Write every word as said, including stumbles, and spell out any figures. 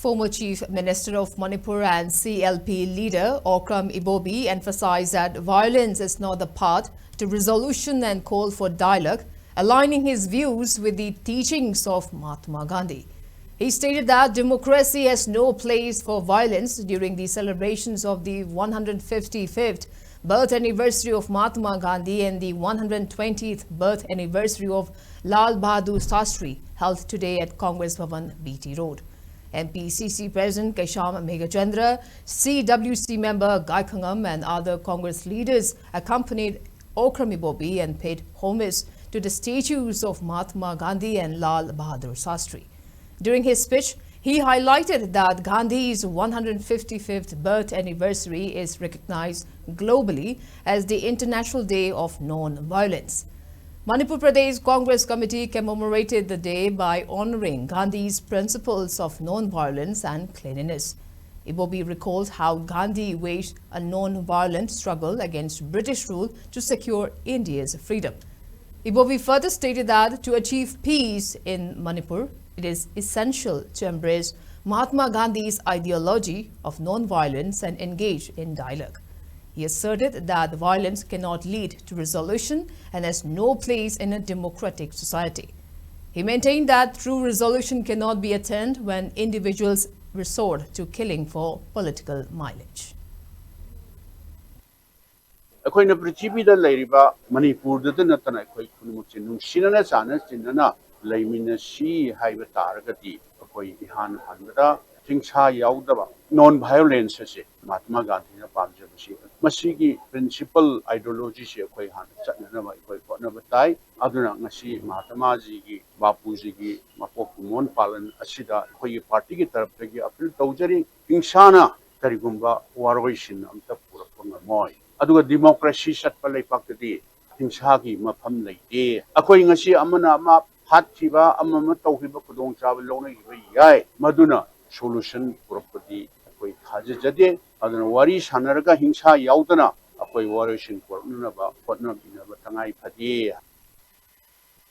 Former Chief Minister of Manipur and C L P leader Okram Ibobi emphasized that violence is not the path to resolution and called for dialogue, aligning his views with the teachings of Mahatma Gandhi. He stated that democracy has no place for violence during the celebrations of the one hundred fifty-fifth birth anniversary of Mahatma Gandhi and the one hundred twentieth birth anniversary of Lal Bahadur Shastri, held today at Congress Bhavan, B T Road. M P C C President Keisham Meghachandra, C W C member Gai Khangam, and other Congress leaders accompanied Okram Ibobi and paid homage to the statues of Mahatma Gandhi and Lal Bahadur Shastri. During his speech, he highlighted that Gandhi's one hundred fifty-fifth birth anniversary is recognized globally as the International Day of Non-Violence. Manipur Pradesh Congress Committee commemorated the day by honoring Gandhi's principles of non-violence and cleanliness. Ibobi recalled how Gandhi waged a non-violent struggle against British rule to secure India's freedom. Ibobi further stated that to achieve peace in Manipur, it is essential to embrace Mahatma Gandhi's ideology of non-violence and engage in dialogue. He asserted that violence cannot lead to resolution and has no place in a democratic society. He maintained that true resolution cannot be attained when individuals resort to killing for political mileage. ꯑꯩꯈꯣꯏꯅ ꯄ꯭ꯔꯤꯊꯤꯕꯤꯗ ꯂꯩꯔꯤꯕ ꯃꯅꯤꯄꯨꯔꯗꯇ ꯅꯠꯇꯅ ꯑꯩꯈꯣꯏ ꯈꯨꯗꯤꯡꯃꯛꯁꯦ ꯅꯨꯡꯁꯤꯅꯅ ꯆꯥꯟꯅ ꯆꯤꯟꯅꯅ ꯂꯩꯃꯤꯟꯅꯁꯤ ꯍꯥꯏꯕ ꯇꯥꯔꯒꯗꯤ, ꯑꯩꯈꯣꯏ ꯏꯍꯥꯟ ꯍꯥꯟꯕꯗ ꯍꯤꯡꯁꯥ ꯌꯥꯎꯗꯕ non violence ꯑꯁꯤ ꯃꯍꯥꯇꯃꯥ ꯒꯥꯟꯙꯤꯅ ꯄꯥꯝꯖꯕꯁꯤ꯫ ꯃꯁꯤꯒꯤ principle, ideology ꯁꯤ ꯑꯩꯈꯣꯏ ꯍꯥꯟꯅ ꯆꯠꯅꯅꯕ ꯑꯩꯈꯣꯏ ꯍꯣꯠꯅꯕ ꯇꯥꯏ꯫ ꯑꯗꯨꯅ ꯉꯁꯤ ꯃꯍꯥꯇꯃꯥꯖꯤꯒꯤ, ꯕꯥꯄꯨꯖꯤꯒꯤ ꯃꯄꯣꯛ ꯀꯨꯝꯑꯣꯟ ꯄꯥꯂꯟ ꯑꯁꯤꯗ ꯑꯩꯈꯣꯏꯒꯤ party ꯒꯤ ꯇꯔꯞꯇꯒꯤ appeal ꯇꯧꯖꯔꯤ꯫ ꯍꯤꯡꯁꯥꯅ ꯀꯔꯤꯒꯨꯝꯕ ꯋꯥꯔꯣꯏꯁꯤꯟ ꯑꯝꯇ ꯄꯨꯔꯛꯄ ꯉꯝꯃꯣꯏ꯫ ꯑꯗꯨꯒ democracy ꯆꯠꯄ ꯂꯩꯄꯥꯛꯇꯗꯤ ꯍꯤꯡꯁꯥꯒꯤ ꯃꯐꯝ ꯂꯩꯇꯦ꯫ ꯑꯩꯈꯣꯏ ꯉꯁꯤ ꯑꯃꯅ ꯑꯃ ꯍꯥꯠꯈꯤꯕ, ꯑꯃ ꯑꯃ ꯇꯧꯈꯤꯕ, ꯈꯨꯗꯣꯡꯆꯥꯕ ꯂꯧꯅꯈꯤꯕ ꯌꯥꯏ, ꯃꯗꯨꯅ solution ꯄꯨꯔꯛꯄꯗꯤ ꯑꯩꯈꯣꯏ ꯊꯥꯖꯖꯗꯦ꯫ ꯑꯗꯨꯅ ꯋꯥꯔꯤ ꯁꯥꯟꯅꯔꯒ ꯍꯤꯡꯁꯥ ꯌꯥꯎꯗꯅ ꯑꯩꯈꯣꯏ ꯋꯥꯔꯣꯏꯁꯤꯟ ꯄꯨꯔꯛꯅꯅꯕ ꯍꯣꯠꯅꯕꯤꯅꯕ ꯇꯉꯥꯏ ꯐꯗꯦ꯫